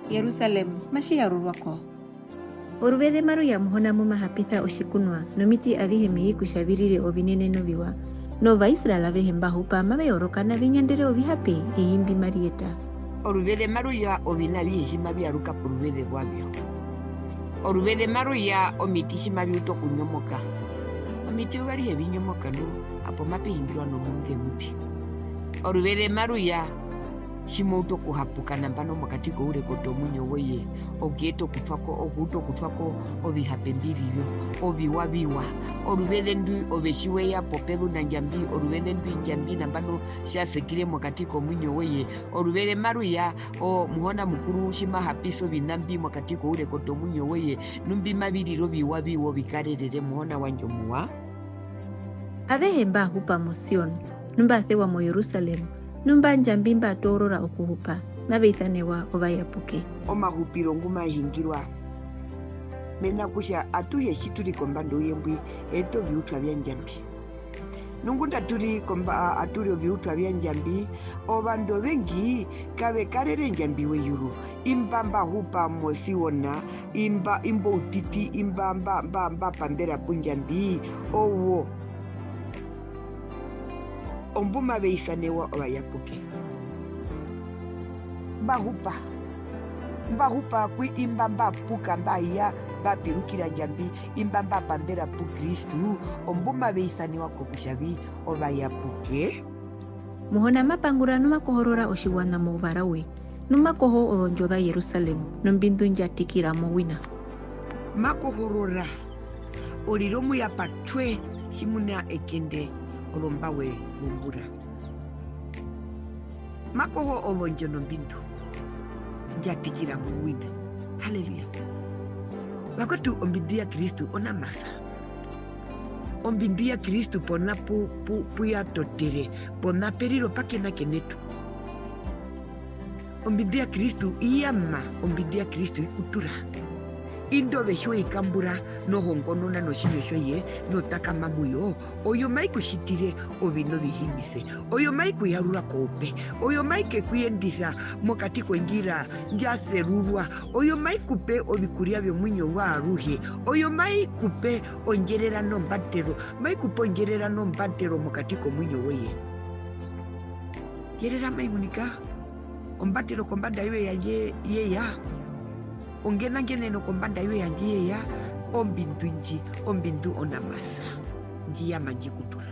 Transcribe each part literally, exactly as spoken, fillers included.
Jerusalem matji yarurwa ko. Oruveze maru ya Muhona mu ma hapisa otjikunwa, nomiti avihe mehi kutja vi rire ovinene noviwa. NOvaisrael avehe mba hupa mave yoroka nave nyandere ovihape ehi mbi mari yeta. Oruveze maru ya oviṋa avihe tji mavi yaruka poruveze rwavyo. Oruveze maru ya omiti tji mavi utu okunyomoka. Omiti eyuva arihe vi nyomoka nu, hapo mape hingirwa nomundu emuti. Oruveze maru ya tji mo utu okuhapuka nambano mokati kourekoto womuinyo woye, okuyeta okutwa ko, okuuta okutwa ko ovihape mbi ri vyo, oviwa viwa. Oruveze ndwi ove tji we ya popezu na Ndjambi, oruveze ndwi Ndjambi nambano tja sekire mokati komuinyo woye, oruveze maru ya, o, Muhona Mukuru tji ma hapisa oviṋa mbi mokati kourekoto womuinyo woye, nu mbi mavi rire oviwa viwa ovikarerere, Muhona wandje omuwa. Avehe mba hupa mo Sion, nu mba sewa mo Jerusalem, nu mba Ndjambi mba toorora okuhupa, mave isanewa ovayapuke. Omahupiro ngu maye hingirwa, mena kutja atuhe tji tu ri kombanda youye mbwi, eṱe oviutwa vya Ndjambi. Nu ngunda tu ri komba-, a-, atu ri oviutwa vya Ndjambi, ovandu ovengi kave karere Ndjambi weyuru. Imba mba hupa mo Sion, imba, imba outiti, imba mba, mba, mba pambera pu Ndjambi, owo ombu mave isanewa ovayapuke. Mba hupa, mba hupa ku imba mba puka, mba ya, mba pirukira Ndjambi, imba mba pambera pu Kristu, ombu mave isanewa kokutja vi ovayapuke. Muhona ma pangura nu ma kohorora otjiwaṋa mouvara we, nu ma koho ozondjo za Jerusalem nombindu ndja tikira mo wina. Ma kohorora orire omuya patwe tjimuna ekende ozombawe zombura. Ma koho ozondjo nombindu ndja tikira mo wina. Haleluya. Vakwetu, ombindu ya Kristu onamasa. Ombindu ya Kristu pona pu, pu, pu ya totere, pona pe riro pa kena kenetu. Ombindu ya Kristu i yama, ombindu ya Kristu i kutura. Indu ove tji we i kambura nohongonona notjinyo tjoye, notakama mu yo, oyo mai ku tjitire oviṋa ovihimise. Oyo mai ku yarura koupe. Oyo mai ke ku yendisa mokati kondjira ndja serurwa. Oyo mai ku pe ovikurya vyomuinyo waaruhe. Oyo mai ku pe ondjerera nombatero. Mai ku pe ondjerera nombatero mokati komuinyo woye. Yerera mai munika. Ombatero kombanda yoye yandje ye ya. Ongenangeneno kombanda yoye yandje ye ya. Ombindu ndji, ombindu onamasa. Ndji yama ndji kutura.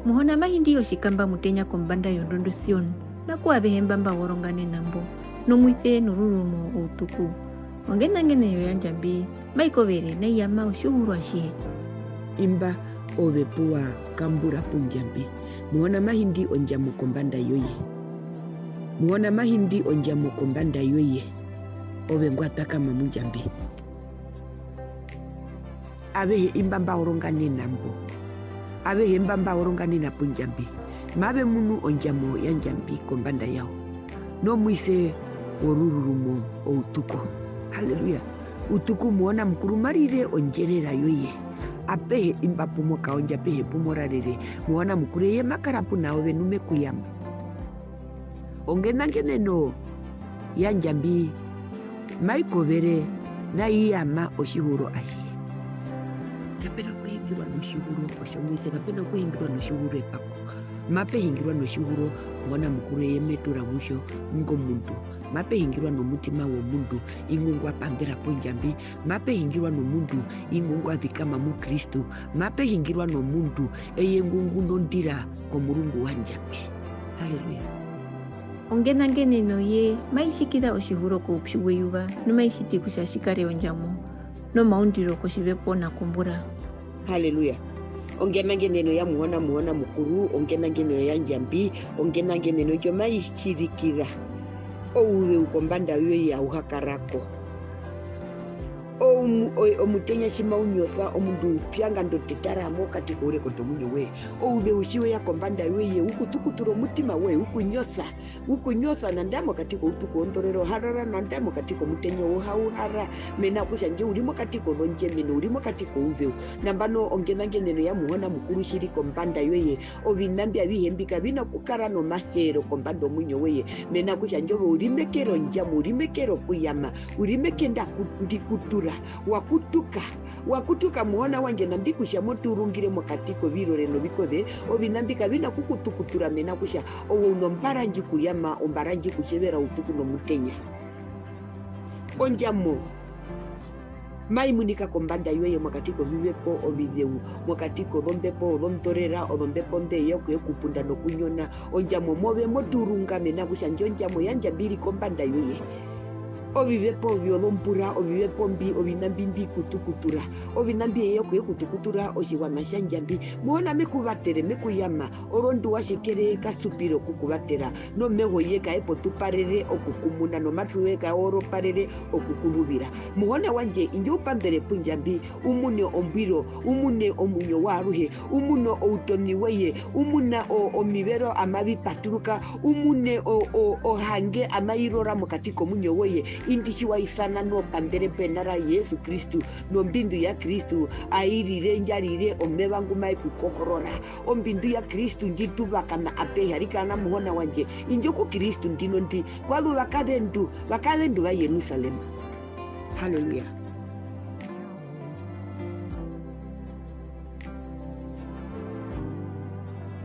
Muhona ma hindi otjikamba mutenya kombanda yondundu Sion, na ku avehe mba mba woronganena mbo, nomwise norurumo outuku. Ongenangeneno ya Ndjambi mai kovere nai yama otjihuro atjihe. Imba ove pu wa kambura pu Ndjambi. Muhona ma hindi ondjamo kombanda yoye. Muhona ma hindi ondjamo kombanda yoye. Ove ngwa takama mu Ndjambi. Avehe imba mba woronganena mbo. Avehe mba mba woronganena pu Ndjambi. Mave munu ondjamo ya Ndjambi kombanda yawo. Nomwise worururumo outuku. Haleluya. Utuku Muhona Mukuru ma rire ondjerera yoye. Apehe imba pu mo kaondja, apehe pu mo rarere, Muhona Mukuru eye ma kara puna ove nu me ku yama. Ongenangeneno ya Ndjambi mai kovere nai yama otjihuro atjihe. Kape na kuhingirwa notjihuro otjomuise, kape na kuhingirwa notjihuro epako. Mape hingirwa notjihuro, Muhona Mukuru eye me tura mu tjo ingo mundu. Mape hingirwa nomutima womundu, ingwi ngwa panḓera pu Ndjambi. Mape hingirwa nomundu, ingwi ngwa zikama mu Kristu. Mape hingirwa nomundu, eye ngu, ngu nondira komurungu wa Ndjambi. Haleluya. Ongenangeneno ye mai tjikiza otjihuro koupyu weyuva, nu mai tjiti kutja tji kare ondjamo nomaundjiro kotjivepo na kombura. Haleluya. Ongenangeneno ya Muhona, Muhona Mukuru, ongenangeneno ya Ndjambi, ongenangeneno ndjo mai tjirikiza ouzeu kombanda yoye au ha kara ko. Omu-, o-, omutenya tji mau nyosa, omundu u pya nga ndo tetara mokati kourekoto womuinyo woye. Ouzeu tji we ya kombanda yoye, u kutukutura omutima woye, u ku nyosa, u ku nyosa nanda mokati koutuku wondorera, o harara nanda mokati komutenya, o ha-, u hara, mena rokutja ndje u ri mokati kozondjemene, u ri mokati kouzeu. Nambano ongena ngeneno ya Muhona Mukuru tjiri kombanda yoye. Oviṋa mbi avihe mbi kavi na okukara nomaheero kombanda yomuinyo woye. Mena rokutja ndje ove u ri meke rondjamo, u ri meke rokuyama, u ri meke ndaku-, ndi kutura, wa kutuka, wa kutuka Muhona wandje, nandi kutja mo tuurungire mokati kovirore novikoze, oviṋa mbi kavi na okukutukutura mena rokutja ove u nombara ndji ku yama, ombara ndji ku tjevera utuku nomutenya. Ondjamo mai munika kombanda yoye mokati kovivepo ovizeu, mokati kozombepo ozondorera, ozombepo nḓe ya okuye kupunda nokunyona, ondjamo move mo tuurunga mena rokutja ndjo ondjamo ya Ndjambi i ri kombanda yoye. Ovivepo vyozombura, ovivepo mbi, oviṋa mbi mbi kutukutura, oviṋa mbi ye ya okuye kutukutura otjiwaṋa tja Ndjambi. Muhona me ku vatere, me ku yama, orondu wa tjekere ka supire okukuvatera, nomeho ye kae po tu parere okukumuna, nomatwi we kae oroparere okukuzuvira. Muhona wandje, indjo u pambere pu Ndjambi, u mune ombwiro, u mune omuinyo waaruhe, u mune outoni woye, u mune o-, omivero amavi paturuka, u mune o-, o-, ohange amai rora mokati komuinyo woye, indi tji wa isana nopambere pena ra Jesu Kristu, nombindu ya Kristu, ai rire, ndja rire omeva ngu mae ku kohorora. Ombindu ya Kristu ndji tu vakama apehe, arikana Muhona wandje, indjo ku Kristu ndino ndi, kwa zu vakazendu, vakazendu va Jerusalem. Haleluya.